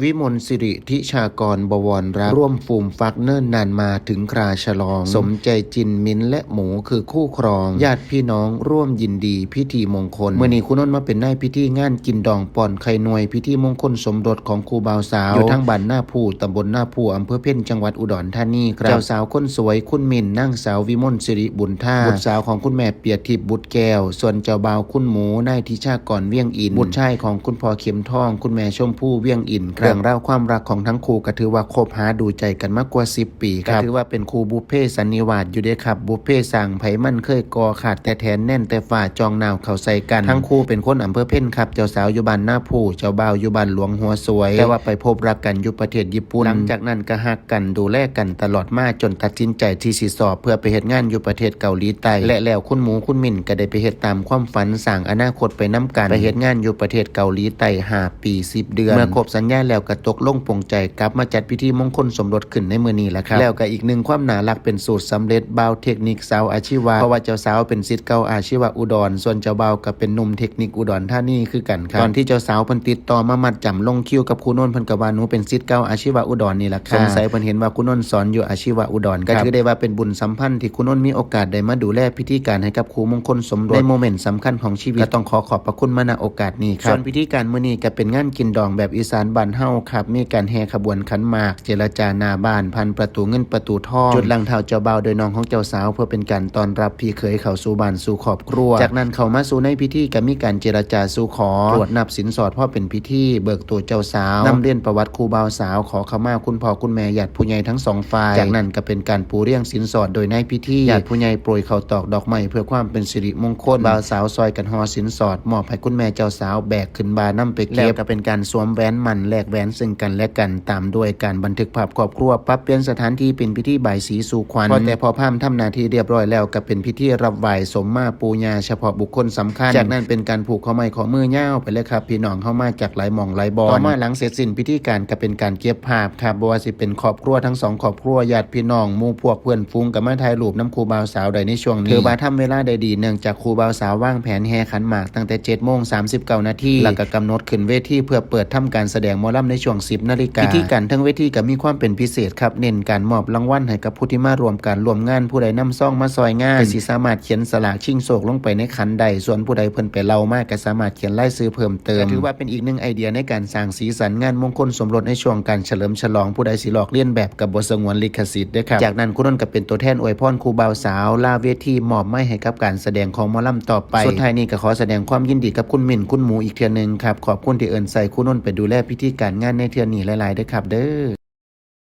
ວິມົນສິລິທິຊາກອນ ບວອນລັກ ຮ່ວມຟູມຟັກເນີນນານມາ ເຖິງຄາວສະຫຼອງ ສົມໃຈຈິນ ມິນ ແລະ ໝູ ຄືຄູ່ຄອງ ຍາດພີ່ນ້ອງຮ່ວມຍິນດີພິທີມົງຄົນ. ມື້ນີ້ຄູນົນມາເປັນນາຍພິທີງານກິນດອງປ່ອນໄຂ່ນວຍ ພິທີມົງຄົນສົມລົດຂອງຄູ່ບ່າວສາວ ຢູ່ທາງບ້ານນາພູ ຕຳບົນນາພູ ອຳເພີເພັນ ຈັງຫວັດອຸດອນທານີ ເຈົ້າສາວຄົນສວຍ ຄຸນມິນ ນາງສາວວິມົນສິລິ ບຸນທາ ບຸດສາວຂອງຄຸນແມ່ ເປຍທິບ ບຸດແກ້ວ ສ່ວນເຈົ້າບ່າວຄຸນໝູ ນາຍທິຊາກອນ ວຽງອິນ ບຸດຊາຍຂອງຄຸນພໍ່ເຂັມທອງ ຄຸນແມ່ຊົມພູ ວຽງອິນ. ເລື່ອງລາວຄວາມຮັກຂອງທັງຄູ່ກໍຖືວ່າຄົບຫາດູໃຈກັນມາກວ່າສິບປີ ກໍຖືວ່າເປັນຄູ່ບຸບເພສັນນິວາດຢູ່ເດ້ຄັບ ບຸບເພສ້າງໃຜມັນເຄີຍກໍ່ຂາດແຕ່ແທນ ແໜ້ນແຕ່ຝາຈອງໜາວເຂົ້າໃສ່ກັນ. ທັງຄູ່ເປັນຄົນອຳເພີເພັນຄັບ ເຈົ້າສາວຢູ່ບ້ານນາພູ ເຈົ້າບ່າວຢູ່ບ້ານຫຼວງຫົວສວຍ ແຕ່ວ່າໄປພົບຮັກກັນຢູ່ປະເທດຍີ່ປຸ່ນ. ຫຼັງຈາກນັ້ນກໍຮັກກັນ ດູແລກັນຕະຫຼອດມາ ຈົນຕັດສິນໃຈທີ່ຊິສອບເພື່ອໄປເຮັດງານຢູ່ປະເທດເກົາຫຼີໃຕ້ ແລະ ແລ້ວຄຸນໝູ ຄຸນມິນ ກໍໄດ້ໄປເຮັດຕາມຄວາມຝັນ ສ້າງອະນາຄົດໄປນຳກັນ ໄປເຮັດງານຢູ່ປະເທດເກົາຫຼີໃຕ້ຫ້າປີສິບເດືອນ. ເມື່ອຄົບສັນຍາແລ້ວກໍຕົກລົງປົງໃຈກັບມາຈັດພິທີມົງຄົນສົມລົດຂຶ້ນໃນມື້ນີ້ແຫຼະຄັບ. ແລ້ວກໍອີກໜຶ່ງຄວາມໜ້າຮັກເປັນສູດສຳເລັດ ບ່າວເທັກນິກສາວອາຊີວະ ເພາະວ່າເຈົ້າສາວເປັນສິດເກົ່າອາຊີວະອຸດອນ ສ່ວນເຈົ້າບ່າວກໍເປັນໜຸ່ມເທັກນິກອຸດອນທານີຄືກັນຄັບ. ຕອນທີ່ເຈົ້າສາວເພິ່ນຕິດຕໍ່ມາມັດຈຳລົງຄິວກັບຄູນົນ ເພິ່ນກໍວ່າ ໜູເປັນສິດເກົ່າອາຊີວະອຸດອນນີ້ລະ ສົງໄສເພິ່ນເຫັນວ່າຄູນົນສອນຢູ່ອາຊີວະອຸດອນ ກໍຖືໄດ້ວ່າເປັນບຸນສຳພັນທີ່ຄູນົນມີໂອກາດໄດ້ມາດູແລພິທີການໃຫ້ກັບຄູ່ມົງຄົນສົມລົດ ໃນໂມເມັນສຳຄັນຂອງຊີວິດ ກໍຕ້ອງຂໍຂອບພະຄຸນມາ ນະ ໂອກາດນີ້ຄັບ. ສ່ວນພິທີການມື້ນີ້ກໍເປັນງານກິນດອງແບບອີສານບ້ານເຮົາຄັບ ມີການແຫ່ຂະບວນຂັນໝາກ ເຈລະຈາໜ້າບ້ານ ຜ່ານປະຕູເງິນປະຕູທອງ ຈຸດລ້າງເທົ້າເຈົ້າບ່າວໂດຍນ້ອງຂອງເຈົ້າສາວ ເພື່ອເປັນການຕ້ອນຮັບພີ່ເຂີຍເຂົ້າສູ່ບ້ານສູ່ຄອບ ຄົວ. ຈາກນັ້ນເຂົ້າມາສູ່ໃນພິທີກໍມີການເຈລະຈາສູ່ຂໍ ກວດນັບສິນສອດພໍເປັນພິທີ ເບີກໂຕເຈົ້າສາວ ນຳລຽນປະຫວັດຄູ່ບ່າວສາວ ຂໍເຂົ້າມາຄຸນພໍ່ຄຸນແມ່ ຍາດຜູ້ໃຫຍ່ທັງສອງຝ່າຍ. ຈາກນັ້ນກໍເປັນການປູລຽງສິນສອດໂດຍໃນພິທີ ຍາດຜູ້ໃຫຍ່ໂປຍເຂົ້າຕອກດອກໄມ້ ເພື່ອຄວາມເປັນສິລິມົງຄົນ ບ່າວສາວຊ່ອຍກັນຫໍ່ສິນສອດ ມອບໃຫ້ຄຸນແມ່ເຈົ້າສາວແບກຂຶ້ນບ່ານຳໄປເກັບ ແລ້ວກໍເປັນການສວມແຫວນໝັ້ນແລກແຫວນເຊິ່ງກັນແລະກັນ ຕາມດ້ວຍການບັນທຶກພາບຄອບຄົວ ປັບປ່ຽນສະຖານທີ່ເປັນພິທີບາຍສີສູ່ຂວັນ ພໍແຕ່ພໍ່ພາມທຳໜ້າທີ່ຮຽບຮ້ອຍແລ້ວ ກໍເປັນພິທີຮັບໄຫວ້ສົມມາປູ່ຍ່າສະເພາະບຸກຄົນສຳຄັນ. ຈາກນັ້ນເປັນການຜູກຂໍ້ໄມ້ຂໍ້ມືຍາວໄປເລີຍຄັບ ພີ່ນ້ອງເຮົາມາຈາກຫຼາຍໝ່ອງຫຼາຍບ່ອນ. ຕໍ່ມາຫຼັງເສັດສິ້ນພິທີການກໍເປັນການເກັບພາບຄັບ ບໍ່ວ່າຊິເປັນຄອບຄົວທັງສອງຄອບຄົວ ຍາດພີ່ນ້ອງ ໝູ່ພວກເພື່ອນຝູງກໍມາຖ່າຍຮູບນຳຄູ່ບ່າວສາວໄດ້ໃນຊ່ວງນີ້ ຖືວ່າທຳເວລາໄດ້ດີ ເນື່ອງຈາກຄູ່ບ່າວສາວວາງແຜນແຫ່ຂັນໝາກຕັ້ງແຕ່ເຈັດໂມງສາມສິບເກົ້ານາທີ ແລ້ວກໍກຳນົດຂຶ້ນເວທີເພື່ອເປີດທຳການສະແດງໝໍລຳໃນຊ່ວງສິບນາລິກາ. ພິທີການເທິງເວທີກໍມີຄວາມເປັນພິເສດຄັບ ເນັ້ນການມອບລາງວັນໃຫ້ກັບຜູ້ທີ່ມາຮ່ວມການຮ່ວມງານ ຜູ້ໃດນຳຊອງມາຊ່ອຍງານ ກໍຊິສາມາດຂຽນສະຫຼາກຊິງໂຊກລົງໄປໃນຂັນໄດ້ ສ່ວນຜູ້ໃດເພິ່ນໄປເລົ່າມາກໍສາມາດຂຽນລາຍຊື່ເພີ່ມເຕີມ. ກໍຖືວ່າເປັນອີກໜຶ່ງໄອເດຍໃນການສ້າງສີສັນງານມົງຄົນສົມລົດໃນຊ່ວງການສະເຫຼີມສະຫຼອງ ຜູ້ໃດຊິລອກລຽນແບບກໍບໍ່ສະຫງວນລິຂະສິດເດ້ຄັບ. ຈາກນັ້ນຄູນົນກໍເປັນຕົວແທນອວຍພອນຄູ່ບ່າວສາວ ລາເວທີ ມອບໄມໃຫ້ກັບການສະແດງຂອງໝໍລຳຕໍ່ໄປ. ສຸດທ້າຍນີ້ກໍຂໍສະແດງຄວາມຍິນດີກັບຄຸນມິ້ນ ຄຸນໝູ ອີກເທື່ອໜຶ່ງຄັບ ຂອບຄຸນທີ່ເອີ້ນໃຊ້ຄູນົນໄປດູແລພິທີການງານໃນເທື່ອນີ້ຫຼາຍໆເດີຄັບເດີ.